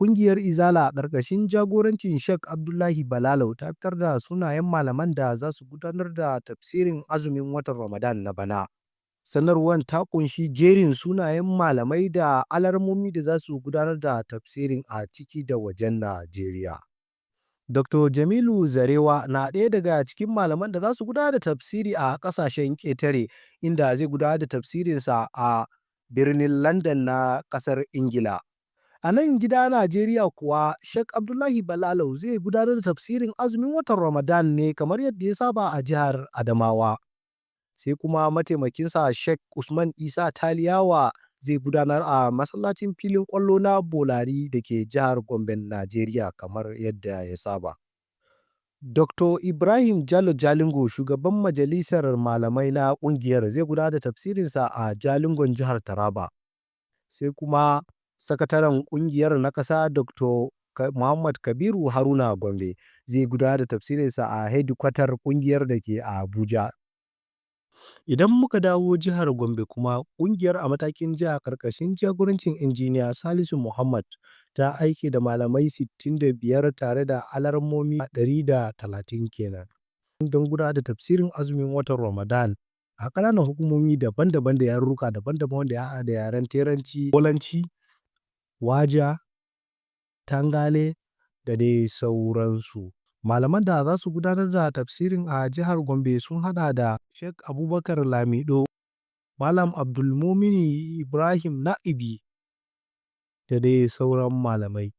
Ƙungiyar Izala a ƙarƙashin jagorancin Sheikh Abdullahi Balalau ta fitar da sunayen malaman da za su gudanar da tafsirin azumin watan Ramadan na bana. Sanarwar ta ƙunshi jerin sunayen malamai da alarammomi da za su gudanar da tafsirin a ciki da wajen Najeriya. Dr. Jamilu Zarewa na ɗaya daga cikin malaman da za su gudanar da tafsiri a ƙasashen ƙetare, inda zai gudanar da tafsirinsa a birnin London na ƙasar Ingila. A nan gida Najeriya kuwa, Sheikh Abdullahi Balalau zai gudanar da tafsirin azumin watan Ramadan ne kamar yadda ya saba a jihar Adamawa. Sai kuma mataimakinsa Sheikh Usman Isa Taliyawa zai gudanar a masallacin filin ƙwallo na Bolari da ke jihar Gomben Najeriya kamar yadda ya saba. Dr. Ibrahim Jalo Jalingo, shugaban majalisar malamai na ƙungiyar, zai gudanar da tafsirinsa a Jalingon jihar Taraba. Sai kuma sakataren ƙungiyar na ƙasa Dr. Muhammad Kabiru Haruna Gombe zai gudanar da tafsirinsa a hedikwatar ƙungiyar da ke Abuja. Idan muka dawo jihar Gombe kuma, ƙungiyar a matakin jiha ƙarƙashin jagorancin Injiniya Salisu Muhammad ta aike da malamai 65 tare da alarammomi 130 kenan don gudanar da tafsirin azumin watan Ramadan a ƙananan hukumomi daban-daban da yarurruka daban-daban wanda ya haɗa da yaren Teranci, Bolanci, Waja, Tangale da dai sauransu. Malaman da za su gudanar da tafsirin a jihar Gombe sun haɗa da Sheikh Abubakar Lamido, Malam Abdulmumini Ibrahim Na'ibi da dai sauran malamai.